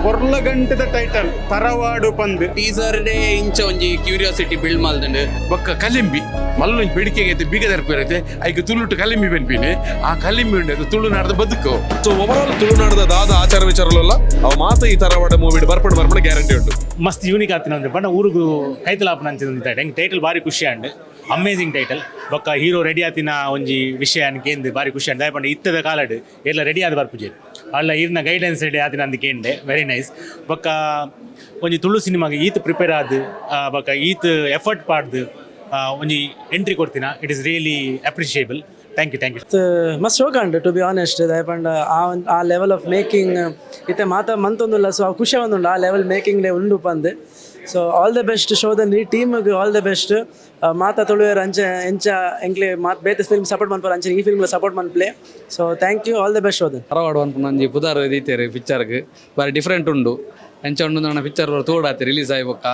ಪೊರ್ಲಗಂಟದ title ತರವಾಡು ಪಂದ್. Teaser day ಇಂಚ ಒಂಜಿ ಕ್ಯೂರಿಯಾಸಿಟಿ ಬಿಲ್ಡ್ ಮಲ್ದುಂಡು. ಬೊಕ್ಕ ಕಲಿಂಬಿ ಮಲ್ಲೊಂಜಿ ಬೇಡಿಕೆಗೆ ಐತೆ, ಬೀಗ ದರ್ಪಿರೈತೆ. ಐಕ್ ತುಳುಟು ಕಲಿಂಬಿ ಬೆನ್ಪಿನಿ. ಆ ಕಲಿಂಬಿ ಉಂಡು, ಅದು ತುಳುನಾಡದ ಬದುಕು. ಸೊ ಓವರಾಲ್ ತುಳುನಾಡದ ದಾದ ಆಚಾರ ವಿಚಾರಲಲ್ಲ ಅವ ಮಾತ ಈ ತರವಾಡ ಮೂವಿ ಬರ್ಪಣ ಬರ್ಪಣ ಗ್ಯಾರಂಟಿ ಉಂಟು. ಮಸ್ತ್ ಯೂನಿಕ್ ಆತಿನ ಒಂದು ಬಣ್ಣ ಊರುಗು ಕೈತಲಾಪನ ಅಂಚಿನ ಒಂದು ಟೈಟಲ್. ಟೈಟಲ್ ಭಾರಿ ಖುಷಿ and amazing title. ಬೊಕ್ಕ ಹೀರೋ ರೆಡಿ ಆತಿನ ಒಂಜಿ ವಿಷಯ ಕೇಂದ್ ಭಾರಿ ಖುಷಿ ಅಂಡ್. ದಾಯೆ ಇತ್ತದ ಕಾಲಡ್ ಎಲ್ಲ ರೆಡಿ ಆದ ಬರ್ಪುಜೆ ಅಲ್ಲ, ಇರ್ನ ಗೈಡೆನ್ಸ್ ರೆಡಿ ಆತಿನ ಅಂದ್ ಕೇಂಡೆ. Very nice. ಬೊಕ್ಕ ಒಂಜಿ ತುಳು ಸಿನಿಮಾಗೆ ಈತ್ ಪ್ರಿಪೇರ್ ಆದ್ ಬೊಕ್ಕ ಈತ್ ಎಫರ್ಟ್ ಪಾಡ್ದು ಒಂಜಿ entry ಕೊಡ್ತೀನ, it is really appreciable. Thank you, thank you. ಮಸ್ತ್ ಶೋಕ್ ಅಂಡ್ to be honest. ದಾಯೆ ಪಂಡ ಆ level of making ಇತ್ತೆ ಮಾತ ಮಂತೊಂದುಲ್ಲ. ಸೊ ಆ ಖುಷಿ ಒಂದುಂಡು, ಆ ಲೆವೆಲ್ ಮೇಕಿಂಗ್ ಉಂಡು ಪಂದ್. So all the best ಶೋದನ್ ಈ ಟೀಮ್ಗೆ, all the best. ಮಾತ ತುಳುವೆರ್ ಅಂಚೆ ಎಂಚ ಎಂಕ್ಲೆ ಮಾತ್ ಬೇತೆ ಫಿಲ್ಮ್ ಸಪೋರ್ಟ್ ಮನ್ಪರ, ಅಂಚೆ ಈ ಫಿಲ್ಮ್ ಸಪೋರ್ಟ್ ಮನ್ಪ್ಲೆ. So thank you, all the best Shodhan. Tharavadu ಅನ್ಪುನ ಒಂಜಿ ಪುದಾರ್ ದೀತೆರ್ ಪಿಕ್ಚರ್ಗ್. ಬಾರಿ ಡಿಫ್ರೆಂಟ್ ಉಂಡು. ಎಂಚ ಉಂಡು ನನ್ನ ಪಿಕ್ಚರ್ ಪೂರ ತೋಡಾತೆ ರಿಲೀಸ್ ಆಯಿ ಬೊಕ್ಕ.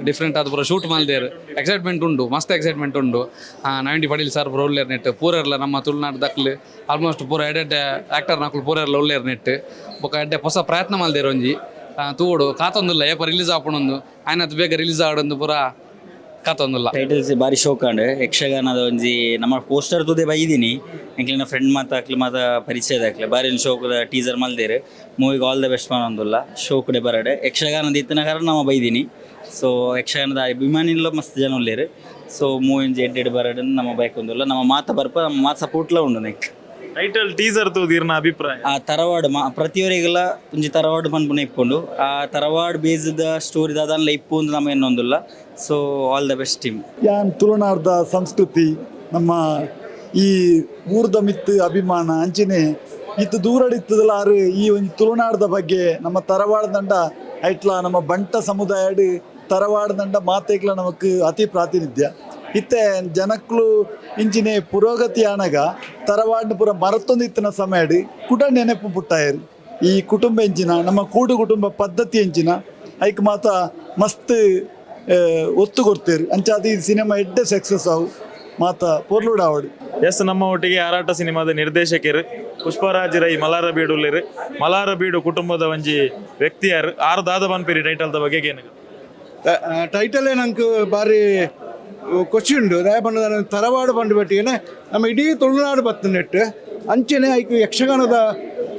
ಡಿಫ್ರೆಂಟ್ ಆದ್ ಪೂರ ಶೂಟ್ ಮಲ್ದೇರ್. ಎಕ್ಸೈಟ್ಮೆಂಟ್ ಉಂಡು, ಮಸ್ತ್ ಎಕ್ಸೈಟ್ಮೆಂಟ್ ಉಂಡು. ನವೀನ್ ಪಡೀಲ್ ಸರ್ ಪೂರ ಉಲ್ಲೇರ್ ನೆಟ್. ಪೂರೆರ್ಲ ನಮ್ಮ ತುಳುನಾಡು ದಕ್ಲು ಆಲ್ಮೋಸ್ಟ್ ಪೂರ ಎಡ್ಡೆ ಆಕ್ಟರ್ ನಕುಲು ಪೂರೆರ್ಲ ಉಲ್ಲೇರ್ ನೆಟ್. ಬೊಕ್ಕ ಎಡ್ಡೆ ಹೊಸ ಪ್ರಯತ್ನ ಮಲ್ದೇರ್ ಒಂಜಿ. ತೂವೊಡು, ಕಾತೊಂದುಲ್ಲ ಏಪ ರಿಲೀಸ್ ಆಪುನೊಂದು. ಆಯ್ನತ್ ಬೇಗ ರಿಲೀಸ್ ಆವಡೊಂದು ಪೂರ ಕಾತೊಂದುಲ್ಲ. ಟೈಟಲ್ಸ್ ಬಾರಿ ಶೋಕ್ ಅಂಡ್. ಯಕ್ಷಗಾನದ ಒಂಜಿ ನಮ್ಮ ಪೋಸ್ಟರ್ ತೂದೆ ಬೈದಿನಿ. ಎಂಕ್ಲೆನ ಫ್ರೆಂಡ್ ಮಾತ ಅಕ್ಲು ಮಾತ ಪರಿಚಯದ ಅಕ್ಲೆ. ಬಾರಿ ಶೋಕದ ಟೀಸರ್ ಮಲ್ದೇರು. ಮೂವಿಗೆ all the best ಮಾಡೋಂದುಲ್ಲ. ಶೋಕಡೆ ಬರಡೆ. ಯಕ್ಷಗಾನದ ಇತ್ತಿನ ಕಾರಣ ನಮ್ಮ ಬೈದಿನಿ. ಸೊ ಯಕ್ಷಗಾನದ ಅಭಿಮಾನಿಲ್ಲ ಮಸ್ತ್ ಜನ ಉಲ್ಲೇರು. ಸೊ ಮೂವಿ ಒಂಜಿ ಎಡ್ಡೆಡ್ ಬರಡೆ ನಮ್ಮ ಬೈಕ್ ಒಂದುಲ್ಲ. ನಮ್ಮ ಮಾತ ಬರ್ಪ, ನಮ್ಮ ಮಾತ ಸಪೋರ್ಟ್ಲ ಉಂಡು neck. Title teaser ತೂದಿರ್ನ ಅಭಿಪ್ರಾಯ? ಆ ತರವಾಡು ಮಾ ಪ್ರತಿಯೊರಿಗೆಲ್ಲ ಒಂಜಿ ತರವಾಡು ಪನ್ಪುನ ಇಪ್ಪುಂಡು. ಆ ತರವಾಡು ಬೇಸ್ದ ಸ್ಟೋರಿ ದಾದನ್ಲ ಇಪ್ಪು ಅಂದ್ ನಮ್ಮ ಎನ್ನೊಂದುಲ್ಲ. So all the best team. ಯಾನ್ ತುಳುನಾಡ್ದ ಸಂಸ್ಕೃತಿ, ನಮ್ಮ ಈ ಊರ್ದ ಮಿತ್ತು ಅಭಿಮಾನ, ಅಂಚನೆ ಇತ್ತು ದೂರಡಿತ್ತದಲ್ಲ ಆರು ಈ ಒಂಜಿ ತುಳುನಾಡ್ದ ಬಗ್ಗೆ. ನಮ್ಮ ತರವಾಡ ದಂಡ ಐಟ್ಲ ನಮ್ಮ ಬಂಟ ಸಮುದಾಯಡ್ ತರವಾಡ ದಂಡ ಮಾತೆಗ್ಲ ನಮಕ್ ಅತಿ ಪ್ರಾತಿನಿಧ್ಯ. ಇತ್ತೆ ಜನಕ್ಲು ಇಂಚಿನೆ ಪುರೋಗತಿ ಆನಗ ತರವಾಡ್ನ ಪೂರ ಮರತೊಂದು ಇತ್ತಿನ ಸಮಯಡ್ ಕುಡ ನೆನಪು ಪುಟ್ಟಾಯರು. ಈ ಕುಟುಂಬ ಎಂಚಿನ, ನಮ್ಮ ಕೂಡು ಕುಟುಂಬ ಪದ್ಧತಿ ಎಂಚಿನ, ಐಕ್ ಮಾತ ಮಸ್ತ್ ಒತ್ತು ಕೊಡ್ತೇರು. ಅಂಚಾದ ಈ ಸಿನಿಮಾ ಎಡ್ಡೆ ಸಕ್ಸಸ್ ಅವು, ಮಾತ ಪೊರ್ಲುಡ್ ಆವಡ್. ಎಸ್, ನಮ್ಮ ಒಟ್ಟಿಗೆ ಆರಾಟ ಸಿನಿಮಾದ ನಿರ್ದೇಶಕರು ಪುಷ್ಪರಾಜ್ ರೈ ಮಲಾರ ಬೀಡು ಉಲ್ಲೇರು. ಮಲಾರ ಬೀಡು ಕುಟುಂಬದ ಒಂಜಿ ವ್ಯಕ್ತಿಯಾರು ಆರು. ದಾದ ಪನ್ಪಿರಿ ಟೈಟಲ್ದ ಬಗ್ಗೆ ಏನು? ಟೈಟಲೇ ನಂಗೆ ಬಾರಿ ಖುಷಿ ಉಂಡು. ದಾಯೆ ಪಂಡ ತರವಾಡು ಪಂಡ ಬಟ್ಟಿಗೆ ನಮ್ಮ ಇಡೀ ತುಳುನಾಡು ಬತ್ತು ನೆಟ್ಟು. ಅಂಚೆನೆ ಐಕ್ ಯಕ್ಷಗಾನದ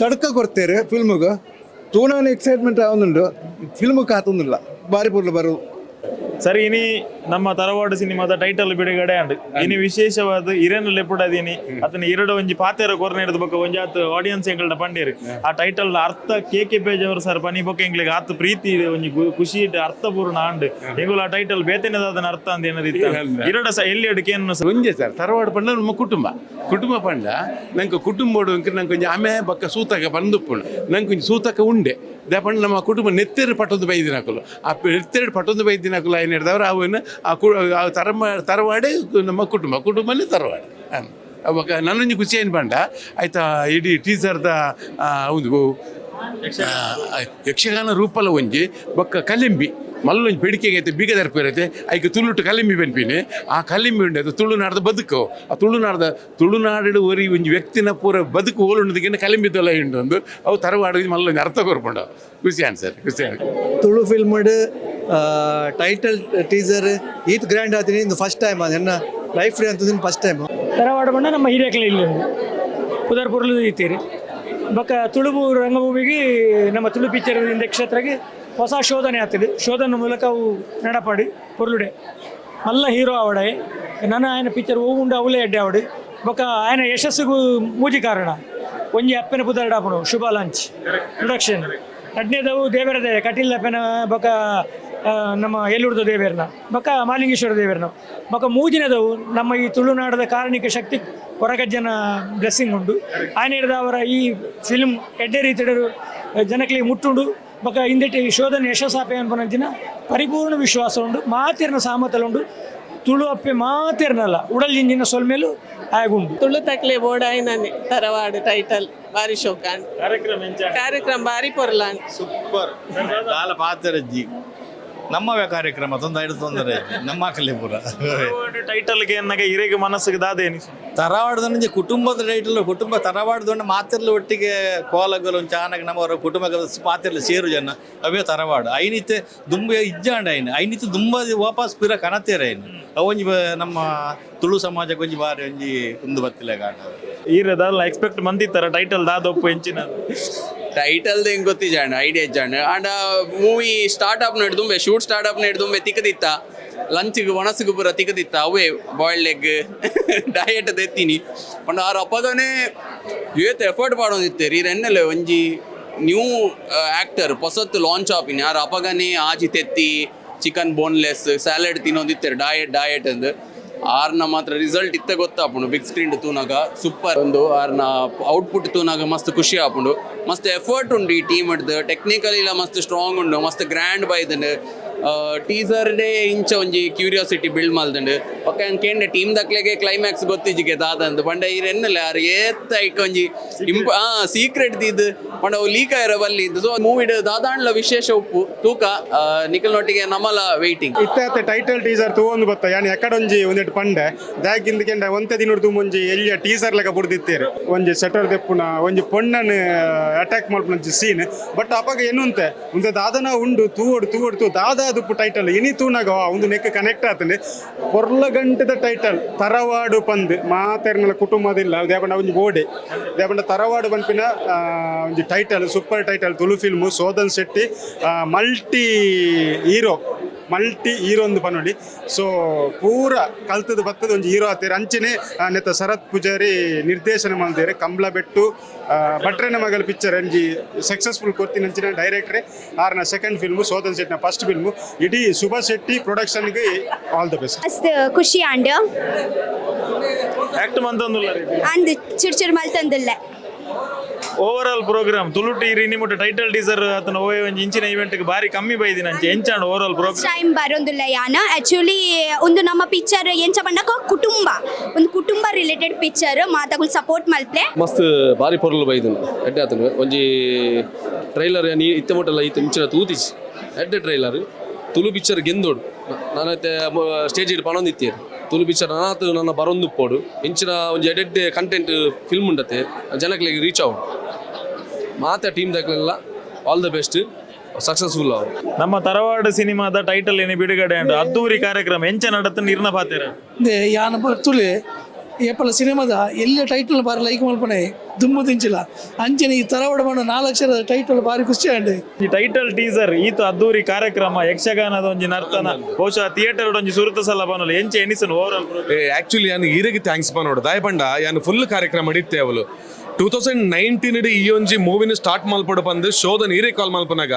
ತಡ್ಕ ಕೊಡ್ತೇವೆ ಫಿಲ್ಮಿಗೆ. ತೂನಾನ ಎಕ್ಸೈಟ್ಮೆಂಟ್ ಆವೊಂದುಂಡು. ಫಿಲ್ಮ್ ಕಾತೊಂದಿಲ್ಲ, ಬಾರಿ ಪೊರ್ಲು ಬರು. ಸರಿ, ಇನಿ ನಮ್ಮ ತರವಾಡು ಸಿನಿಮಾದ ಟೈಟಲ್ ಬಿಡುಗಡೆ ಅಂಡ್. ಇನಿ ವಿಶೇಷವಾದ ಇರೇನು ಲೆಪುಡದೀನಿ ಅತನ ಇರಡ ಒಂಜಿ ಪಾತೆರ ಕೊರ್ನ ಬೊಕ್ಕ ಒಂಜಿ ಆತ್ ಆಡಿಯನ್ಸ್ ಎಂಕಲ್ಡ ಪಂಡೇರು. ಆ ಟೈಟಲ್ ಅರ್ಥ ಕೆ ಕೆ ಪೇಜ್ ಅವರು ಸರ್ ಪನಿ ಬೊಕ್ಕ ಎಂಕ್ಲೆಗ್ ಆತ್ ಪ್ರೀತಿ ಇದೆ, ಒಂಜಿ ಖುಷಿ ಇಟ್ಟು ಅರ್ಥಪೂರ್ಣ ಆಂಡ್. ಎಂಗುಲ ಆ ಟೈಟಲ್ ಬೇತೆನದಾದನ ಅರ್ಥ ಅಂದ ಏನದಿತ್ತ ಇರಡ ಸ ಎಲ್ಲಿ ಅಡಿಕೆ ಒಂಜೆ ಸರ್, ತರವಾಡು ಪಂಡ ನಮ್ಮ ಕುಟುಂಬ. ಕುಟುಂಬ ಪಂಡ ನಂಗೆ ಕುಟುಂಬೋಡು ಅಂಕ ನಂಗೆ ಒಂಜಿ ಆಮೆ ಬೊಕ್ಕ ಸೂತಕ ಬಂದುಪ್ಪುಂಡು. ನಂಗೆ ಒಂಜಿ ಸೂತಕ ಉಂಡೆ ದಾಪಂಡ ನಮ್ಮ ಕುಟುಂಬ ನೆತ್ತೆರು ಪಟ್ಟೊಂದು ಬೈದಿನಕುಲು. ಆ ನೆತ್ತೆರು ಪಟ್ಟೊಂದು ಬೈದಿನಕುಲು ಏನು ಹಿಡ್ದವ್ರು ಅವನ್ನ ಆ ಕು ಆ ತರಮ ತರವಾಡೆ ನಮ್ಮ ಕುಟುಂಬ, ಕುಟುಂಬನೇ ತರವಾಡು. ಅವಾಗ ನನ್ನೊಂಜಿ ಖುಷಿ ಏನು ಪಂಡ ಆಯ್ತಾ, ಇಡೀ ಟೀಸರ್ದ ಒಂದು ಯಕ್ಷಗಾನ ರೂಪಲ ಒಂಜಿ, ಬೊಕ್ಕ ಕಲಿಂಬಿ ಮಲ್ಲೊಂಜಿ ಬೇಡಿಕೆಗೆ ಐತೆ, ಬೀಗ ದರ್ಪಿರೈತೆ. ಐಕ್ ತುಳುಟು ಕಲಿಂಬಿ ಬೆನ್ಪಿನಿ. ಆ ಕಲಿಂಬಿ ಉಂಡು, ಅದು ತುಳುನಾಡ್ದ ಬದುಕು. ಆ ತುಳುನಾಡ್ದ ತುಳುನಾಡು ಒರಿ ಒಂಜಿ ವ್ಯಕ್ತಿನ ಪೂರ ಬದುಕು ಓಲುಂಡುದಿಗೆ ಕಲಿಂಬಿ ತೊಲ ಉಂಡು ಒಂದು. ಅವು ತರವಾಡು ಮಲ್ಲೊಂಜಿ ಅರ್ಥ ಕೊರ್ಪುಂಡು. ಖುಷಿ ಆನ್ ಸರ್, ಖುಷಿ ಆನ್. ತುಳು ಫಿಲ್ಮ್ಡ್ ಟೈಟಲ್ ಟೀಸರ್ ಈತ್ ಗ್ರ್ಯಾಂಡ್ ಆತೀನಿ ಇಂದು ಫಸ್ಟ್ ಟೈಮ್. ಅದು ಎನ್ನ ಲೈಫ್ ಅಂತ ಫಸ್ಟ್ ಟೈಮ್. ತರವಾಡು ಬಣ್ಣ ನಮ್ಮ ಹಿರಿಯಕ್ಲೆ ಇಲ್ಲಿ ಉಂಡು ಪುದರ್ಪುರ್ಲು ಇತ್ತೀರಿ. ಬೊಕ್ಕ ತುಳುಬು ರಂಗಭೂಮಿಗೆ, ನಮ್ಮ ತುಳು ಪಿಕ್ಚರ್ ಇಂದ ಕ್ಷೇತ್ರಕ್ಕೆ ಹೊಸ ಶೋಧನೆ ಆಗ್ತದೆ. ಶೋಧನೆ ಮೂಲಕ ಅವು ನಡಪಾಡಿ ಪೊರ್ಲುಡೆ ಮಲ್ಲ ಹೀರೋ ಆವಡೆ. ನನ್ನ ಆಯನ ಪಿಕ್ಚರ್ ಹೂ ಉಂಡು, ಅವಲೇ ಎಡ್ಡೆ ಆವಡು. ಬೊಕ್ಕ ಆಯನ ಯಶಸ್ಸಿಗೂ ಮೂಜಿ ಕಾರಣ. ಒಂಜಿ ಅಪ್ಪನ ಪುದರ್ಡಾಪುನು ಶುಭ ಲಾಂಚ್ ಪ್ರೊಡಕ್ಷನ್. ಎರಡನೇದವು ದೇವರ ದಯ, ಕಟೀಲ್ ಅಪ್ಪನ, ಬೊಕ್ಕ ನಮ್ಮ ಎಲ್ಲೂರ್ದ ದೇವೇರ್ನ, ಬೊಕ್ಕ ಮಾಲಿಂಗೇಶ್ವರ ದೇವೇರ್ನ. ಬೊಕ್ಕ ಮೂಜಿನದವು ನಮ್ಮ ಈ ತುಳುನಾಡದ ಕಾರಣಿಕ ಶಕ್ತಿ ಕೊರಗಜ್ಜನ ಬ್ಲೆಸ್ಸಿಂಗ್ ಉಂಡು. ಆಯನ ಅವರ ಈ ಫಿಲ್ಮ್ ಎಡ್ಡೆ ರೀತಿಯರು ಜನಕ್ಲಿಗೆ ಮುಟ್ಟುಂಡು. ಬೊಕ್ಕ ಇಂದೆಟ್ ಈ ಶೋಧನೆ ಯಶಸ್ಸಾಪೆ ಅನ್ಪನಂಚಿನ ಪರಿಪೂರ್ಣ ವಿಶ್ವಾಸ ಉಂಡು. ಮಾತಿರ್ನ ಸಾಮತಲುಂಡು. ತುಳು ಅಪ್ಪೆ ಮಾತಿರ್ನಲ್ಲ ಉಡಲ್ ಜಿಂಜಿನ ಸೊಲ್ಮೇಲು ಆಗುಂಡು. ತುಳು ತಕ್ಲೆ ಬೋಡಾಯಿನನೆ ತರವಾಡು ಟೈಟಲ್ ಬಾರಿ ಶೋಕಾಂಡ್. ಕಾರ್ಯಕ್ರಮ ಎಂಚ? ಕಾರ್ಯಕ್ರಮ ಬಾರಿ ಪೊರ್ಲಾಂಡ್. ಸೂಪರ್, ದಾಲ ಪಾತೆರಜ್ಜಿ. ನಮ್ಮವೇ ಕಾರ್ಯಕ್ರಮ ತೊಂದರೆ ತೊಂದರೆ ನಮ್ಮ ಕಲೆ ಪೂರ. ಟೈಟಲ್ಗೆ ಎನ್ನಗ ಇರೆಗ್ ಮನಸ್ಸಿಗೆ ದಾದ ಎನಿಸು? ತರವಾಡದ ಒಂಜಿ ಕುಟುಂಬದ ಟೈಟಲ್. ಕುಟುಂಬ ತರವಾಡದ ಮಾತಿರ್ಲ ಒಟ್ಟಿಗೆ ಕೋಲಗಲು ಚಾನಕ್ ನಮ್ಮವರ ಕುಟುಂಬ ಮಾತಿರ್ಲ ಸೇರು ಜನ ಅವೇ ತರವಾಡು. ಐನಿತ್ತೆ ದುಂಬ ಇಜ್ಜಾಂಡ ಐನ್ ಐನಿತ್ತೆ ದುಂಬ ವಾಪಸ್ ಪಿರ ಕನತೇರ ಐನ್ ಅವೊಂಜಿ ನಮ್ಮ ತುಳು ಸಮಾಜಕ್ಕೆ ಒಂಜಿ ಬಾರಿ ಒಂಜಿ ಒಂದು ಬತ್ತಿಲ್ಲ ಕಾಣ. ಈರೆ ದಾಲ ಎಕ್ಸ್ಪೆಕ್ಟ್ ಮಂದಿತ್ತಾರ ಟೈಟಲ್ ದಾದೊಪ್ಪು ಎಂಚಿನ? ಟೈಟಲ್ ಹೆಂಗ್ ಗೊತ್ತಿಜಾಂಡ್, ಐಡಿಯಾ ಇಜ್ಜಾಂಡ್. And movie start up ದುಂಬೆ, shoot start up ದುಂಬೆ ತಿಕ್ಕದಿತ್ತ, ಲಂಚ್ಗೆ ಒಣಸಿಗೆ ಪೂರ ತಿಕ್ಕದಿತ್ತ. ಅವೇ boiled egg diet ದೆತ್ತೀನಿ ಪಂಡ ಆರ್ ಅಪ್ಪಗನೇ ಏತ್ ಎಫರ್ಟ್ ಪಾಡೊಂದಿತ್ತೇರಿ. ಎನ್ನಲೆ ಒಂಜಿ ನ್ಯೂ ಆಕ್ಟರ್ ಪೊಸತ್ತು ಲಾಂಚ್ ಆಪಿನಿ, ಆರ್ ಅಪಗನೇ ಆಜಿ ತೆತ್ತಿ, chicken boneless, salad ತಿನ್ನೊಂದಿತ್ತೇರು. Diet diet ಅಂದ್ ಆರ್ನ ಮಾತ್ರ ರಿಸಲ್ಟ್ ಇತ್ತ ಗೊತ್ತಾಪುಂಡು. ಬಿಗ್ ಸ್ಕ್ರೀನ್ ತೂನಾಗ ಸೂಪರ್ ಒಂದು ಆರ್ನ ಔಟ್ಪುಟ್ ತೂನಾಗ ಮಸ್ತ್ ಖುಷಿ ಆಪುಂಡು. ಮಸ್ತ್ ಎಫರ್ಟ್ ಉಂಡು ಈ ಟೀಮ್ ಹಿಡ್ದು. ಟೆಕ್ನಿಕಲಿ ಇಲ್ಲ ಮಸ್ತ್ ಸ್ಟ್ರಾಂಗ್ ಉಂಡು, ಮಸ್ತ್ ಗ್ರ್ಯಾಂಡ್ ಬೈದಂಡು. ಟೀಸರ್ ಡೇ ಇಂಚ ಒಂಜಿ ಕ್ಯೂರಿಯಾಸಿಟಿ ಬಿಲ್ಡ್ ಮಲ್ದಂಡು. ಬೊಕ್ಕ ಕೇಂಡ ಟೀಮ್ ದಕ್ಲೆಗೆ ಕ್ಲೈಮ್ಯಾಕ್ಸ್ ಗೊತ್ತಿಜ್ಜಿಗೆ ದಾದಂದು. ಪಂಡ ಈರ್ ಎನ್ನಲೆ ಆರ್ ಏತ್ ಐಕ್ ಒಂಜಿ ಇಂಪ ಸೀಕ್ರೆಟ್ ದೀದ್ ಪಂಡ ಅವು ಲೀಕ್ ಆಯಿರ ಬಲ್ಲಿ. ಸೊ ಮೂವಿಡ್ ದಾದಾಂಡ್ಲ ವಿಶೇಷ ಉಪ್ಪು ತೂಕ ನಿಕಲ್ನೊಟ್ಟಿಗೆ ನಮಲ ವೈಟಿಂಗ್. ಇತ್ತೆ ಟೈಟಲ್ ಟೀಸರ್ ತೂವೊಂದು ಬತ್ತ ಯಾನ್ ಎಕಡೊಂಜಿ ಒಂದೆಟ್ ಪಂಡೆ ದಾಗಿಂದ ಕೆಂಡ ಒಂತೆ ದಿನೊಡ್ದು ಒಂಜಿ ಎಲ್ಲಿಯ ಟೀಸರ್ ಲೆಕ್ಕ ಬುಡ್ದಿತ್ತೇರು. ಒಂಜಿ ಸೆಟರ್ ದೆಪ್ಪುನ, ಒಂಜಿ ಪೊಣ್ಣನ್ ಅಟ್ಯಾಕ್ ಮಲ್ಪುನ ಒಂಜಿ ಸೀನ್. ಬಟ್ ಅಪಗ ಎನ್ನುಂತೆ ಉಂದೆ ದಾದನ ಉಂಡು ತೂವೊಡು ತೂವೊಡು ತೂ ದಾದಾ ದುಪ್ಪು ಟೈಟಲ್ ಇನಿ ತೂನಾಗ ಒಂದು ನೆಕ್ ಕನೆಕ್ಟ್ ಆತಂದೆ. ಪೊರ್ಲ ಗಂಟದ ಟೈಟಲ್ ತರವಾಡು ಪಂದ್ ಮಾತೆರ್ನಲ ಕುಟುಂಬದಿಲ್ಲ ದೇಪಂಡ ಒಂಜಿ ಬೋಡೆ ದೇಪಂಡ ತರವಾಡು ಪನ್ಪಿನ ಒಂಜಿ title super title. Tulu film Shodhan Shetty multi hero, multi hero ಒಂದು ಪನೊಲಿ. ಸೊ ಪೂರ ಕಲ್ತದ ಬತ್ತದ ಒಂಜಿ ಹೀರೋ ಆತೇರು. ಅಂಚನೆ ನೆತ್ತ ಶರತ್ ಪೂಜಾರಿ ನಿರ್ದೇಶನ ಮಲ್ದೇರು. ಕಂಬ್ಳ ಬೆಟ್ಟು ಭಟ್ರೆನ ಮಗಲ್ ಪಿಕ್ಚರ್ ಒಂಜಿ ಸಕ್ಸಸ್ಫುಲ್ ಕೊರ್ತಿನ ಅಂಚಿನ ಡೈರೆಕ್ಟ್ರೆ. ಆರ್ನ ಸೆಕೆಂಡ್ ಫಿಲ್ಮು, ಶೋಧನ್ ಶೆಟ್ಟಿನ ಫಸ್ಟ್ ಫಿಲ್ಮು. ಇಡೀ Shubha Shetty ಪ್ರೊಡಕ್ಷನ್ಗೆ all the best. ಮಸ್ತ್ ಖುಷಿ ಆಂಡ್. ಆಕ್ಟ್ ಮಂತೊಂದುಲ್ಲ? ಅಂದ್ ಚಿರ್ ಚಿರ್ ಮಲ್ತೊಂದುಲ್ಲೆ. Over all program ತುಳುಟಿ ಇನಿ ಮುಟ್ಟ ಟೈಟಲ್ ಟೀಸರ್ ಆತನ ಓಯ್ ಒಂಜಿ ಇಂಚಿನ ಇವೆಂಟ್ ಬಾರಿ ಕಮ್ಮಿ ಬೈದಿನ ಅಂಚೆ ಎಂಚಾಂಡ್ over all program? Time ಬರೋಂದುಲ್ಲ ಯಾನ. ಆಕ್ಚುಲಿ ಒಂದು ನಮ್ಮ ಪಿಕ್ಚರ್ ಎಂಚ ಪಂಡಕ ಕುಟುಂಬ, ಒಂದು ಕುಟುಂಬ ರಿಲೇಟೆಡ್ ಪಿಕ್ಚರ್. ಮಾತಗುಲ್ ಸಪೋರ್ಟ್ ಮಲ್ಪ್ಲೆ. ಮಸ್ತ್ ಬಾರಿ ಪೊರ್ಲು ಬೈದನು, ಎಡ್ಡೆ ಆತನು. ಒಂಜಿ ಟ್ರೈಲರ್ ನೀ ಇತ್ತೆ ಮೊಟ್ಟಲ್ಲ ಇತ್ತೆ ಮಿಂಚಿನ ತೂತಿಸ್ ಎಡ್ಡೆ ಟ್ರೈಲರ್. ತುಳು ಪಿಕ್ಚರ್ ಗೆಂದೋಡು. ನಾನೈತೆ ಸ್ಟೇಜ್ ಇಡ್ ಪಣೊಂದಿತ್ತೇರು. ತುಳು ಪಿಕ್ಚರ್ ನಾನಾತ್ ನನ್ನ ಬರೊಂದು ಪೋಡು. ಇಂಚಿನ ಒಂಜಿ ಎಡ್ಡೆ ಕಂಟೆಂಟ್ ಫಿಲ್ಮ್ ಉಂಡತೆ ಜನಗಳಿಗೆ ರೀಚ್ ಆವಡು. ಮಾತೆ team ದಕ್ಲೆಲ್ಲ all the best, successful ಆವು. ನಮ್ಮ ತರವಾಡು ಸಿನಿಮಾದ ಟೈಟಲ್ ಏನೇ ಬಿಡುಗಡೆ ಅಂಡ್ ಅದ್ದೂರಿ ಕಾರ್ಯಕ್ರಮ ಎಂಚ ನಡತ ನಿರ್ನ ಪಾತೆರ? ಯಾನ ತುಳಿ ಏಪಲ ಸಿನಿಮಾದ ಎಲ್ಲ ಟೈಟಲ್ ಬಾರಿ ಲೈಕ್ ಮಲ್ಪನೆ ದುಮ್ಮು ದಿಂಚಿಲ್ಲ. ಅಂಚನೆ ಈ ತರವಾಡ ಮಣ್ಣು ನಾಲ್ಕು ಟೈಟಲ್ ಬಾರಿ ಖುಷಿ ಅಂಡ್. ಈ ಟೈಟಲ್ ಟೀಸರ್ ಈತ ಅದ್ದೂರಿ ಕಾರ್ಯಕ್ರಮ, ಯಕ್ಷಗಾನದ ಒಂಜಿ ನರ್ತನ, ಬಹುಶಃ ಥಿಯೇಟರ್ ಒಂಜಿ ಸುರುತ ಸಲ ಬನಲು ಎಂಚ ಎನಿಸನು over all? Actually ಯಾನ್ ಈರೆಗೆ thanks ಪನೋಡು. ದಾಯ ಪಂಡ ಯಾನ್ ಫುಲ್ ಕಾರ್ಯಕ್ರಮ ಇತ್ತೆ. ಅವಲು 2019 ಈ ಒಂಜಿ ಮೂವಿನ ಸ್ಟಾರ್ಟ್ ಮಲ್ಪಡು ಪಂದ್ ಶೋಧನ್ ಈರೇ ಕಾಲ್ ಮಲ್ಪನಾಗ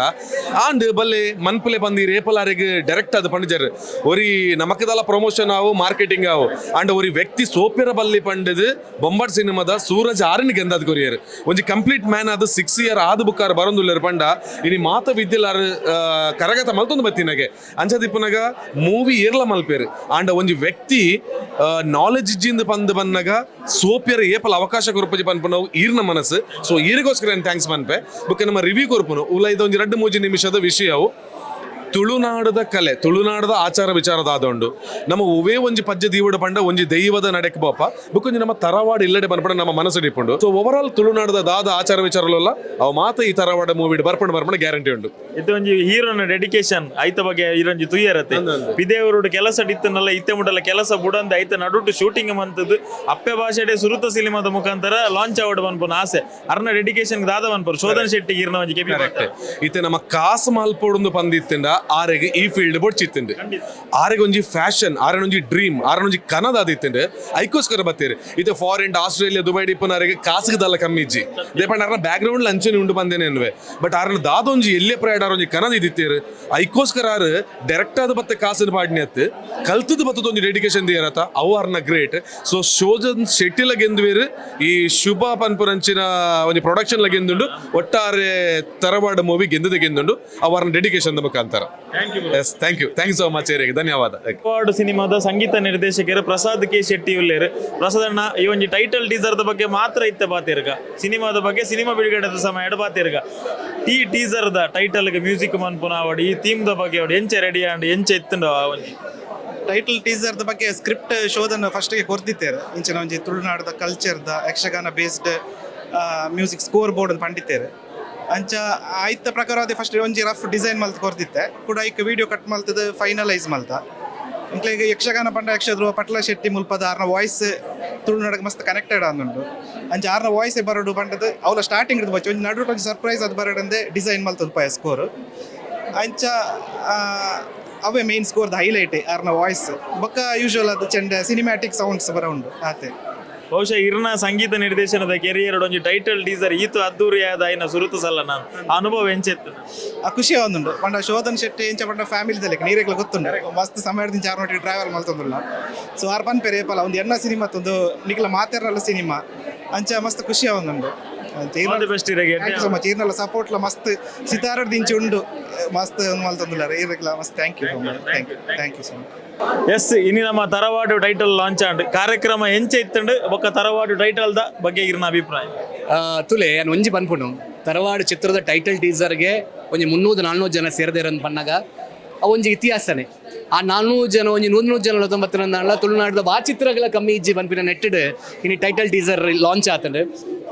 ಆಂಡ್ ಬಲ್ಲೆ ಮನ್ಪುಲೆ ಬಂದು ಈ ರೇಪಲಾರಿಗೆ ಡೈರೆಕ್ಟ್ ಅದು ಪಂಡಿಜರ್. ಒರಿ ನಮಕದಲ್ಲ ಪ್ರಮೋಷನ್ ಆವು, ಮಾರ್ಕೆಟಿಂಗ್ ಆವು. ಅಂಡ್ ಒರಿ ವ್ಯಕ್ತಿ ಸೋಪಿರ ಬಲ್ಲಿ ಪಂಡದು ಬೊಂಬಾಟ್ ಸಿನಿಮಾದ ಸೂರಜ್ ಆರನ್ ಗೆಂದದ್ ಕೊರಿಯರ್. ಒಂಜಿ ಕಂಪ್ಲೀಟ್ ಮ್ಯಾನ್ ಅದು 6 ಇಯರ್ ಆದ ಬುಕ್ಕಾರ್ ಬರೊಂದುಲ್ಲೆರ್ ಪಂಡ ಇನಿ ಮಾತ ವಿದ್ಯೆಲಾರ್ ಕರಗತ ಮಲ್ತೊಂದು ಬತ್ತಿನಗೆ ಅಂಚದಿಪ್ಪುನಗ ಮೂವಿ ಏರ್ಲ ಮಲ್ಪೇರು. ಆಂಡ ಒಂಜಿ ವ್ಯಕ್ತಿ ನಾಲೆಜ್ ಇಜ್ಜಿಂದ ಪಂದ್ ಬನ್ನಗ ಸೋಪಿಯರ್ ಏಪಲ ಅವಕಾಶ ಕೊರ್ಪುಜಿ ಪನ್ಪುನವು ಈರ್ನ ಮನಸ್ಸು. ಸೊ ಈರಿಗೋಸ್ಕರ thanks ಪನ್ಪೆ. ಬೊಕ್ಕ ನಮ್ಮ ರಿವ್ಯೂ ಕೊರ್ಪುನು ಉಲ ಇದೊಂಜಿ 2-3 ನಿಮಿಷದ ವಿಷಯವು. ತುಳುನಾಡದ ಕಲೆ, ತುಳುನಾಡದ ಆಚಾರ ವಿಚಾರದ ಆದೊಂಡು. ನಮ್ಮ ಒವೇ ಒಂಜಿ ಪಜ್ಜೆ ದೀವಡ ಪಂಡ ಒಂಜಿ ದೈವದ ನಡೆಕ್ ಬೋಪ. ಬೊಕ್ಕ ನಮ್ಮ ತರವಾಡ ಇಲ್ಲಡೆ ಬನ್ಪಡ ನಮ್ಮ ಮನಸ್ಸು ಇಪ್ಪುಂಡು. So over all ತುಳುನಾಡದ ದಾದ ಆಚಾರ ವಿಚಾರಲ್ಲ ಅವು ಮಾತ ಈ ತರವಾಡ ಮೂವಿ ಬರ್ಪಂಡು ಬರ್ಪಂಡು ಗ್ಯಾರಂಟಿ ಉಂಡು. ಇದು ಒಂಜಿ ಹೀರೋನ ಡೆಡಿಕೇಶನ್ ಐತ ಬಗ್ಗೆ ಇರೊಂಜಿ ತುಯ್ಯರತೆ. ಪಿದೇವರುಡು ಕೆಲಸ ಇತ್ತನಲ್ಲ ಇತ್ತೆ ಮುಟ್ಟಲ್ಲ ಕೆಲಸ ಬುಡಂದ ಐತ ನಡುಟು ಶೂಟಿಂಗ್ ಮಂತದ್ದು ಅಪ್ಪೆ ಭಾಷೆಡೆ ಸುರುತ ಸಿನಿಮಾದ ಮುಖಾಂತರ ಲಾಂಚ್ ಆವಡ್ ಪನ್ಪುನ ಆಸೆ. ಅರ್ನ ಡೆಡಿಕೇಶನ್ ದಾದ ಪನ್ಪರು ಶೋಧನ್ ಶೆಟ್ಟಿ ಈರ್ನ ಒಂಜಿ ಕೆಪಿ? ಇತ್ತೆ ನಮ್ಮ ಕಾಸು ಮಲ್ಪೊಡುಂದು ಪಂದಿತ್ತಿಂಡ ಆರೆಗ್ ಈ ಫೀಲ್ಡ್ ಬೊಡ್ಚಿತ್ತಿಂಡು. ಆರೆಗ್ ಒಂಜಿ ಫ್ಯಾಷನ್, ಆರನೊಂಜಿ ಡ್ರೀಮ್, ಆರನೊಂಜಿ ಕನದಾದಿತ್ತಿಂಡು. ಐಕೋಸ್ಕರ ಬತ್ತೀರಿ. ಇತ್ತೆ foreign, Australia, Dubai ಇಪ್ಪುನಾರೆಗ್ ಕಾಸುಗದಲ್ಲ ಕಮ್ಮಿ ಇಜ್ಜಿ. ದೇಪಂಡ ಆರ್ನ ಬ್ಯಾಕ್ ಗ್ರೌಂಡ್ ಅಂಚನೆ ಉಂಡು ಬಂದೇನೆ ಎನ್ನುವೆ. ಬಟ್ ಆರನ ದಾದೊಂಜಿ ಎಲ್ಲೇ ಪ್ರಯಾಣ ಒಂಜಿ ಕನದ ಇದ್ದಿತ್ತೀರು. ಐಕೋಸ್ಕರ ಆರು ಡೈರೆಕ್ಟ್ ಆದ ಬತ್ತೆ ಕಾಸಿನ ಪಾಡ್ನಿ ಅತ್ತು ಕಲ್ತದ ಬತ್ತದ ಒಂಜಿ ಡೆಡಿಕೇಶನ್ ದಿಯರತ ಅವು ಆರ್ನ ಗ್ರೇಟ್. ಸೊ ಶೋಜನ್ ಶೆಟ್ಟಿಲ ಗೆಂದುವೇರು, ಈ ಶುಭ ಪನ್ಪುರಂಚಿನ ಒಂಜಿ ಪ್ರೊಡಕ್ಷನ್ ಲ ಗೆಂದುಂಡು. ಒಟ್ಟಾರೆ ತರವಾಡ ಮೂವಿ ಗೆಂದದ ಗೆಂದುಂಡು ಅವರ್ನ ಡೆಡಿಕೇಶನ್ ಮುಖಾಂತರ. Yes, thank you, thank you so much. ಧನ್ಯವಾದ. ತರವಾಡು ಸಿನಿಮಾದ ಸಂಗೀತ ನಿರ್ದೇಶಕರು ಪ್ರಸಾದ್ ಕೆ ಶೆಟ್ಟಿ ಉಲ್ಲೇರು. ಪ್ರಸಾದ್ ಅಣ್ಣ, ಈ ಒಂಜಿ ಟೈಟಲ್ ಟೀಸರ್ದ ಬಗ್ಗೆ ಮಾತ್ರ ಇತ್ತೆ ಬಾತಿರ್ಗ, ಸಿನಿಮಾದ ಬಗ್ಗೆ ಸಿನಿಮಾ ಬಿಡುಗಡೆದ ಸಮಯ ಬಾತಿರ್ಗ. ಈ ಟೀಸರ್ದ ಟೈಟಲ್ಗೆ ಮ್ಯೂಸಿಕ್ ಮನ್ಪುನ ಆವಡ್, ಈ ಥೀಮ್ the ಬಗ್ಗೆ ಆವಡ್, ಎಂಚ ರೆಡಿ ಆಂಡ್ ಎಂಚ ಇತ್ತುಂಡು ಆ ಒಂಜಿ? ಟೈಟಲ್ ಟೀಸರ್ದ ಬಗ್ಗೆ ಸ್ಕ್ರಿಪ್ಟ್ ಶೋಧನ ಫಸ್ಟ್ಗೆ ಕೊರ್ದಿತ್ತೇರು. ಇಂಚಿನ ಒಂಜಿ ತುಳುನಾಡದ ಕಲ್ಚರ್ದ Yakshagana based music score board ಪಂಡಿತೇರು. ಅಂಚ ಆಯ್ತ ಪ್ರಕಾರ ಅದೇ ಫಸ್ಟ್ ಒಂಜಿ ರಫ್ ಡಿಸೈನ್ ಮಲ್ತ್ ಕೊರ್ದಿತ್ತೆ. ಕೂಡ ಐಕ್ ವಿಡಿಯೋ ಕಟ್ ಮಲ್ತದ ಫೈನಲೈಸ್ ಮಲ್ತ. ಇಂಕ್ಲೆಗ್ ಯಕ್ಷಗಾನ ಪಂಡ ಯಕ್ಷಧ್ರುವ ಪಟ್ಲ ಶೆಟ್ಟಿ ಮುಲ್ಪದ ಆರ್ನ ವಾಯ್ಸ್ ತುಳುನಾಡಗ್ ಮಸ್ತ್ ಕನೆಕ್ಟೆಡ್ ಆಂದುಂಡು. ಅಂಚ ಆರ್ನ ವಾಯ್ಸ್ ಬರಡು ಪಂಡದು ಅವಲ ಸ್ಟಾರ್ಟಿಂಗ್ ಇರ್ದು ಬಚ್ಚ ಒಂಜಿ ನಡುಟ್ ಒಂಜಿ ಸರ್ಪ್ರೈಸ್ ಅದು ಬರಡಂದೆ ಡಿಸೈನ್ ಮಲ್ತದ ಪಾಯ ಸ್ಕೋರ್. ಅಂಚ ಅವೇ ಮೇನ್ ಸ್ಕೋರ್ದ ಹೈಲೈಟ್ ಆರ್ನ ವಾಯ್ಸ್. ಬೊಕ್ಕ ಯೂಶುವಲ್ ಅದು ಚೆಂಡೆ ಸಿನಿಮ್ಯಾಟಿಕ್ ಸೌಂಡ್ಸ್ ಬರ ಉಂಡು ಆತೆ. ಬಹುಶಃ ಇರ್ನ ಸಂಗೀತ ನಿರ್ದೇಶನದ ಕೆರಿಯರ್ ಒಂಜಿ ಟೈಟಲ್ ಟೀಸರ್ ಈತು ಅದ್ದೂರಿಯಾದ ಆಯ್ನ ಸುರುತು ಸಲ್ಲ ನಾನು ಆ ಅನುಭವ ಎಂಚೆತ್ತು? ಆ ಖುಷಿ ಒಂದುಂಡು. ಪಂಡ ಶೋಧನ್ ಶೆಟ್ಟಿ ಇಂಚ ಪಂಡ ಫ್ಯಾಮಿಲಿ ದಲೆಕ್ ನೀರೆಗ್ಲ ಗೊತ್ತುಂಡು. ಮಸ್ತ್ ಸಮಯದಿಂದ ಚಾರ್ನೋಟಿ ಟ್ರಾವೆಲ್ ಮಲ್ತೊಂದುಲ್ಲ. ಸೊ ಆರ್ ಪನ್ಪೆರೆ ಏಪಲ ಒಂದು ಎನ್ನ ಸಿನಿಮಾ ತಂದು ನಿಕ್ಲ ಮಾತೆರಲ್ಲ ಸಿನಿಮಾ. ಅಂಚ ಮಸ್ತ್ ಖುಷಿ ಒಂದುಂಡು. All the best ಇರೆಗೆ. Thank you so much. ಈರ್ನಲ್ಲ ಸಪೋರ್ಟ್ಲ ಮಸ್ತ್ ಸಿತಾರಡ್ ದಿಂಚಿ ಉಂಡು, ಮಸ್ತ್ ಒಂದು ಮಲ್ತೊಂದುಲ್ಲಾರ ಈರೆಗ್ಲ ಮಸ್ತ್ thank you, thank you, thank you so much. Yes, ಇನಿ ನಮ್ಮ ತರವಾಡು ಟೈಟಲ್ ಲಾಂಚ್ ಆಂಡ್. ಕಾರ್ಯಕ್ರಮ ಎಂಚ ಇತ್ತುಂಡು, ಬೊಕ್ಕ ತರವಾಡು ಟೈಟಲ್ the ಬಗ್ಗೆ ಇರ್ನ ಅಭಿಪ್ರಾಯ? ತುಲೆ ಯಾನ್ ಒಂಜಿ ಪನ್ಪುಂಡು, ತರವಾಡು ಚಿತ್ರದ ಟೈಟಲ್ ಟೀಸರ್ಗೆ ಒಂಜಿ 300-400 ಜನ ಸೇರ್ದೇರಂದ್ ಪನ್ನಗ ಅವು ಒಂಜಿ ಇತಿಹಾಸನೇ. ಆ 400 ಜನ ಒಂಜಿ 100 ಜನ ತೊಂಬತ್ತರ ತುಳುನಾಡದ ವಾ ಚಿತ್ರಗಳ ಕಮ್ಮಿ ಇಜ್ಜಿ ಪನ್ಪಿನ ನೆಟ್ಟೆಡ್ ಇನಿ title teaser launch ಆತಂಡ್.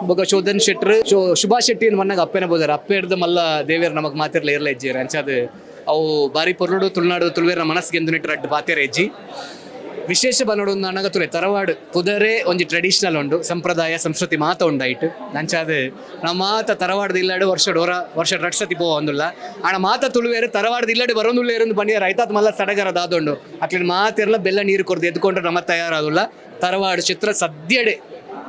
ಬೊಕ ಶೋಧನ್ ಶೆಟ್ರ್ ಶುಭಾಷ್ ಶೆಟ್ಟಿ ಅಂದ್ ಪನ್ನಗ ಅಪ್ಪೆನ ಬೋದಾರ ಅಪ್ಪೆ ಹಿಡ್ದು ಮಲ್ಲ ದೇವೇರ್ ನಮಕ್ ಮಾತಿರ್ಲ ಇರ್ಲ ಇಜ್ಜಿರ್. ಅಂಚಾದ್ ಅವು ಬಾರಿ ಪೊರ್ಲುಡು ತುಳುನಾಡು ತುಳುವೇರ ಮನಸ್ಸಿಗೆ ಎಂದು ನೆಟ್ಟು ರಡ್ಡ್ ಪಾತೆರ ಇಜ್ಜಿ. ವಿಶೇಷ ಬನ್ನೋಡು ನನಗ ತುಲೆ ತರವಾಡು ಪುದರೆ ಒಂಜಿ ಟ್ರೆಡಿಷನಲ್ ಉಂಡು, ಸಂಪ್ರದಾಯ ಸಂಸ್ಕೃತಿ ಮಾತ ಉಂಡಾಯ್ತು. ನಂಚಾದ ನಮ್ಮ ಮಾತ ತರವಾಡದ ಇಲ್ಲಾಡು ವರ್ಷ ಡೋರ ವರ್ಷ ರಡ್ ಸತಿ ಪೋ ಒಂದುಲ್ಲ. ಆಣ ಮಾತ ತುಳುವೇರು ತರವಾಡದ ಇಲ್ಲಾಡು ಬರೋದುಲ್ಲ ಬನ್ನಿಯರ್ ಐತಾತ್ ಮಲ್ಲ ಸಡಗರ ದಾದೊಂಡು. ಅಕ್ಲಿನ ಮಾತಿರ್ಲ ಬೆಲ್ಲ ನೀರು ಕೊರ್ದು ಎದ್ಕೊಂಡ್ರೆ ನಮ್ಮ ತಯಾರಾದುಲ್ಲ. ತರವಾಡು ಚಿತ್ರ ಸದ್ಯಡೆ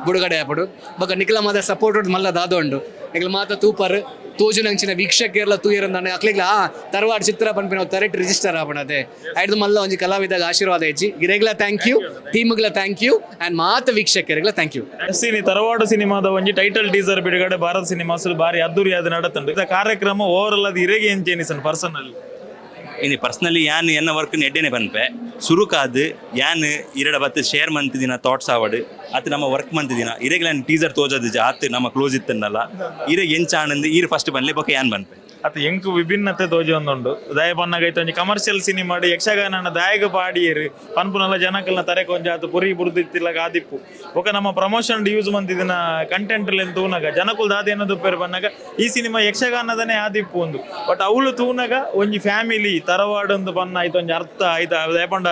ಬಿಡುಗಡೆ ಆಪಡು. ಬೊಕ ನಿಖಲ ಮಾತ ಸಪೋರ್ಟ್ ಮಲ್ಲ ದಾದೊಂಡು. ನಿಖಲ ಮಾತ ತೂಪರ್ ತೋಜುನಂಚಿನ ವೀಕ್ಷಕರ್ಲ ತೂಯರಂದಾನೆ ಅಕ್ಲಿಗ್ಲ ಆ ತರವಾಡು ಚಿತ್ರ ಪನ್ಪಿನ ತರೆಟ್ ರಿಜಿಸ್ಟರ್ ಆಪಣದೆ. ಐದು ಮಲ್ಲ ಒಂಜಿ ಕಲಾವಿದಾಗ ಆಶೀರ್ವಾದ ಹೆಚ್ಚಿ. ಗಿರೆಗ್ಲ thank you, ಟೀಮ್ಗ್ಲ thank you and ಮಾತ ವೀಕ್ಷಕರಿಗ್ಲ thank you. S, ಇನಿ ತರವಾಡು ಸಿನಿಮಾದ ಒಂಜಿ ಟೈಟಲ್ ಟೀಸರ್ ಬಿಡುಗಡೆ ಭಾರತ್ ಸಿನಿಮಾಸ್ ಬಾರಿ ಅದ್ದೂರಿಯಾದ ನಡತುಂಡು. ಇದ ಕಾರ್ಯಕ್ರಮ ಓವರ್ ಆಲ್ ಅದು ಇರೆಗೆ ಎಂಚೇನಿ ಪರ್ಸನಲ್? ಇನಿ ಪರ್ಸ್ನಲಿ ಯಾನ್ ಎನ್ನ ವರ್ಕ್ ಎಡ್ಡೆನೆ ಪನ್ಪೆ. ಸುರುಕಾದ್ ಯಾನ್ ಇರಡ ಬತ್ತು ಶೇರ್ ಮಂತಿದಿನ ಥಾಟ್ಸ್ ಆವಡ್ ಅತ್ ನಮ್ಮ ವರ್ಕ್ ಮಂತಿದಿನ ಇರೆಗ್ಲ ಟೀಸರ್ ತೋಜದ ಆತ್ ನಮ್ಮ ಕ್ಲೋಸ್ ಇತ್ತನ್ನಲ್ಲ. ಇರೆಗ್ ಎಂಚ ಆನಂದ್ ಈರ್ ಫಸ್ಟ್ ಬನ್ಲೆ, ಬೊಕ ಯಾನ್ ಪನ್ಪೆ. ಅತ್ ಎಂಕು ವಿಭಿನ್ನತೆ ತೋಜೊಂದುಂಡು. ದಯ ಪನ್ನಗ ಒಂಜಿ ಕಮರ್ಷಿಯಲ್ ಸಿನಿಮಾ ಯಕ್ಷಗಾನ ದಾಯಗ ಪಾಡಿಯರು ಪನ್ಪುನಲ್ಲ ಜನಕಲ್ನ ತರೆ ಕೊಂಜ ಆತು ಪುರಿ ಬುರ್ದಿತ್ತಿಲ್ಲ ಆದಿಪ್ಪು. ಬೊಕ ನಮ್ಮ ಪ್ರಮೋಷನ್ ಯೂಸ್ ಮಂತಿದಿನ ಕಂಟೆಂಟ್ ತೂನಗ ಜನಕುಲ್ ದಾದ ಏನದು ಪೇರು ಪನ್ನಗ ಈ ಸಿನಿಮಾ ಯಕ್ಷಗಾನದನೇ ಆದಿಪ್ಪು ಒಂದು. ಬಟ್ ಅವಳು ತೂನಗ ಒಂಜಿ ಫ್ಯಾಮಿಲಿ ತರವಾಡು ಒಂದು ಪನ್ನ ಆಯ್ತು ಒಂಜಿ ಅರ್ಥ ಆಯ್ತು. ದಯ ಪಂಡ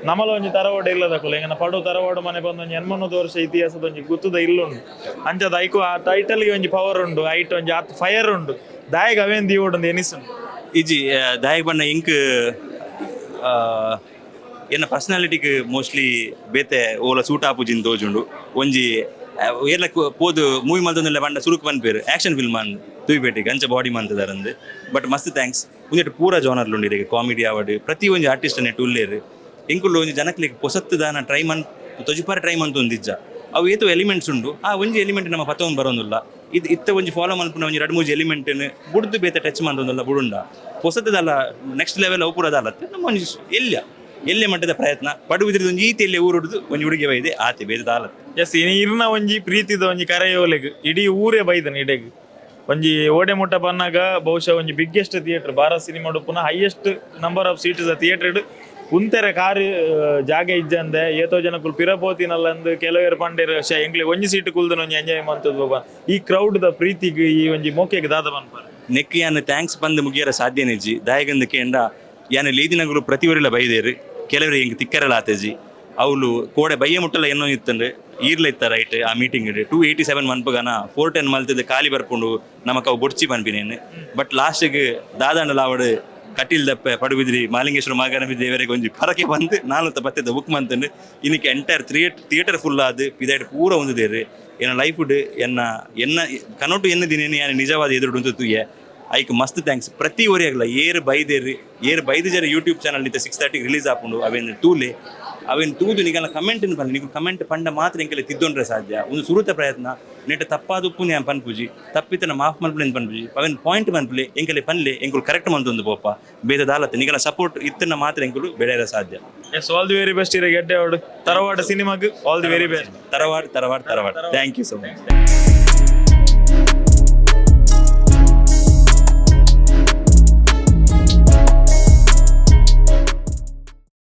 ನಮಲ ಒಂಜಿ ತರವಾಡು ಇಲ್ಲದಕುಲು ಎಂಗನ ಪಡು ತರವಾಡು ಮನೆ ಬಂದು ಒಂಜಿ 80 ವರ್ಷ ಇತಿಹಾಸದ ಒಂಜಿ ಗುತ್ತದ ಇಲ್ಲುಂಡು. ಅಂಚದ ಐಕು ಆ ಟೈಟಲ್ಗೆ ಒಂಜಿ ಪವರ್ ಉಂಡು, ಐಟ್ ಒಂಜಿ ಆತ್ ಫೈರ್ ಉಂಡು. ದಾಯಗ ಅವೇನ್ ದೀವೊಡು ಎನಿಸುಂಡು? ಇಜ್ಜಿ, ದಾಯಗ್ ಬಣ್ಣ ಇಂಕ್ ಎನ್ನ ಪರ್ಸನಾಲಿಟಿಗೆ ಮೋಸ್ಟ್ಲಿ ಬೇತೆ ಓಲ ಸೂಟ್ ಆಪುಜಿನ್ ತೋಜುಂಡು. ಒಂಜಿ ಏರ್ಲ ಪೋದು ಮೂವಿ ಮಲ್ತೊಂದುಲ್ಲ ಪಂಡ ಸುರುಕು ಪನ್ಪೇರು ಆಕ್ಷನ್ ಫಿಲ್ಮ್ ಅಂದ್ ತೂಯಿಪೇಟೆಗೆ ಅಂಚ ಬಾಡಿ ಮಂತದಾರಂದು. ಬಟ್ ಮಸ್ತ್ thanks. ಒಂಜೆಟ್ ಪೂರ ಜಾನರ್ಲು ಉಂಡು ಇರೆಗ್ ಕಾಮಿಡಿ ಆವಡ್ ಪ್ರತಿ ಒಂಜಿ ಆರ್ಟಿಸ್ಟ್ ನೆಟ್ ಉಲ್ಲೇರು. ಎಂಕುಲು ಒಂಜಿ ಜನಕ್ಲೆಗ್ ಪೊಸತ್ತು ದಾನ ಟ್ರೈ ಮನ್ ತೊಜಿಪಾರ ಟ್ರೈ ಮಂತೊಂದಿಜ್ಜ. ಅವು ಏತೋ ಎಲಿಮೆಂಟ್ಸ್ ಉಂಡು, ಆ ಒಂಜಿ ಎಲಿಮೆಂಟ್ ನಮ್ಮ ಪತ್ತೊಂದು ಬರೋದಿಲ್ಲ. ಇದು ಇತ್ತ ಒಂಜಿ ಫಾಲೋ ಮಲ್ಪುನ ಒಂಜಿ ರಡ್ಡ್ ಮೂಜಿ ಎಲಿಮೆಂಟ್ ಬುಡ್ದು ಬೇತೆ ಟಚ್ ಮಂತೊಂದುಲ್ಲ ಬುಡುಂಡ ಪೊಸತ್ತದಲ್ಲ ನೆಕ್ಸ್ಟ್ ಲೆವೆಲ್ ಅವು ಪೂರ ಅದಾಲತ್ತೆ. ನಮ್ಮ ಒಂಜಿ ಎಲ್ಯ ಎಲ್ಲೆ ಮಟ್ಟದ ಪ್ರಯತ್ನ ಪಡುಬಿದ್ರದ್ದು ಒಂಜಿ ಈತ ಎಲ್ಲೆ ಊರುಡ್ದು ಒಂಜಿ ಹುಡುಗಿ ಬೈದೆ ಆತೆ ಬೇತೆ ದಾಲತ್ತೆ. ಎಸ್, ಇನಿ ಇರ್ನ ಒಂಜಿ ಪ್ರೀತಿದ ಒಂಜಿ ಕರೆಯೋಲೆಗ್ ಇಡೀ ಊರೇ ಬೈದನ ಇಡೆಗ್. ಒಂಜಿ ಓಡೆ ಮುಟ್ಟ ಬನ್ನಾಗ ಬಹುಶಃ ಒಂಜಿ biggest theatre Bharat cinema ಉಪ್ಪುನ highest number of seats theatre ಉಂತೆರೆ car ಜಾಗ ಇಜ್ಜಂದೆ ಏತೋ ಜನಕುಲು ಪಿರಪೋತಿನಲ್ಲಂದು ಕೆಲವೇರು ಪಂಡೇರು ಶೇ ಎಂಕ್ಲೆ ಒಂಜಿ ಸೀಟ್ ಕುಲ್ದನ ಒಂಜಿ ಎಂಜಾಯ್ ಮಂತದ ಬಾಬಾ. ಈ ಕ್ರೌಡ್ ದ ಪ್ರೀತಿಗ್ ಈ ಒಂಜಿ ಮೋಕೆಗ್ ದಾದ ಪನ್ಪರ್? ನೆಕ್ ಯಾನ್ thanks ಬಂದು ಮುಗಿಯರ ಸಾಧ್ಯ ನಿಜ್ಜಿ. ದಾಯಗಂದು ಕೇಂಡ ಯಾನ್ ಲೀದಿನಗುಲು ಪ್ರತಿ ಊರಿಲ ಬೈದೇರು. ಕೆಲವರು ಎಂಕ್ ತಿಕ್ಕರಲ ಆತೇಜಿ ಅವಳು ಕೋಡೆ ಬಯ್ಯ ಮುಟ್ಟಲ ಏನೋ ಇತ್ತಂದ್ರೆ ಈರ್ಲ ಇತ್ತ ರೈಟ್. ಆ ಮೀಟಿಂಗ್ 287 ಮನ್ಪುಗನ 410 ಮಲ್ತದ ಖಾಲಿ ಬರ್ಪುಂಡು ನಮಕ್ ಅವು ಬೊಡ್ಚಿ ಪನ್ಪಿನೇನು. ಬಟ್ ಲಾಸ್ಟಿಗೆ ದಾದಾಂಡ ಲಾವಡು ಕಟೀಲ್ ದಪ್ಪೆ ಪಡುಬಿದ್ರಿ ಮಾಲಿಂಗೇಶ್ವರ ಮಾಗನಬಿ ದೇವರಿಗೆ ಒಂಜಿ ಪರಕೆ ಬಂದು ನಾನು ಬತ್ತಿದ್ದ ಬುಕ್ ಮಂತಂಡು. ಇನ್ನಕ್ಕೆ entire theatre full ಆದ್ ಪಿದಾಯ್ಟ್ ಪೂರ ಒಂದು ದೇರು. ಎನ್ನ ಲೈಫ್ ಎನ್ನ ಎನ್ನ ಕನೋಟು ಎನ್ನ ದಿನೇನು ಯಾನ್ ನಿಜವಾದ ಎದುರು ಉಂಟು ತೂಯೆ. ಐಕ್ ಮಸ್ತ್ thanks ಪ್ರತಿ ಒರಿಯಾಗಲ. ಏರು ಬೈದೇರು ಏರು ಬೈದು ಜರ ಯೂಟ್ಯೂಬ್ ಚಾನಲ್ ನಿತ್ತ 6:30 ರಿಲೀಸ್ ಆಪುಂಡು. ಅವೇನು ತೂಲೆ ಅವೇನು ತೂದು ನಿಗಲ ಕಮೆಂಟ್ ಪಂಡ ನಿಗು ಕಮೆಂಟ್ ಪಂಡ ಮಾತ್ರ ಎಂಕೆಲ್ಲ ತಿದ್ದೊಂಡ್ರೆ ಸಾಧ್ಯ. ಒಂದು ಸುರುತ ಪ್ರಯತ್ನ ನೆಟ್ ತಪ್ಪಾದ ಉಪ್ಪು ಯಾನ್ ಪನ್ಪುಜಿ, ತಪ್ಪಿತನ ಮಾಫ್ ಮಲ್ಪುಲೆ ಪನ್ಪುಜಿ. ಅವೆನ್ ಪಾಯಿಂಟ್ ಮನ್ಪುಲೆ, ಎಂಕಲೆ ಪನ್ಲೆ, ಎಂಕುಲು ಕರೆಕ್ಟ್ ಮಂತೊಂದು ಪೋಪ. ಬೇತೆ ದಾಲತ್ ನಿಗಲ ಸಪೋರ್ಟ್ ಇತ್ತನ ಮಾತ್ರ ಎಂಕುಲು ಬೆಳೆಯರ ಸಾಧ್ಯ. Yes, all the very best. ಇರೆಗ್ ಎಡ್ಡೆ ಆವಡ್. ತರವಾಡ ಸಿನಿಮಾಗ್ ಆಲ್ the very best. ತರವಾಡ್, ತರವಾಡ್, ತರವಾಡ್. Thank you so much.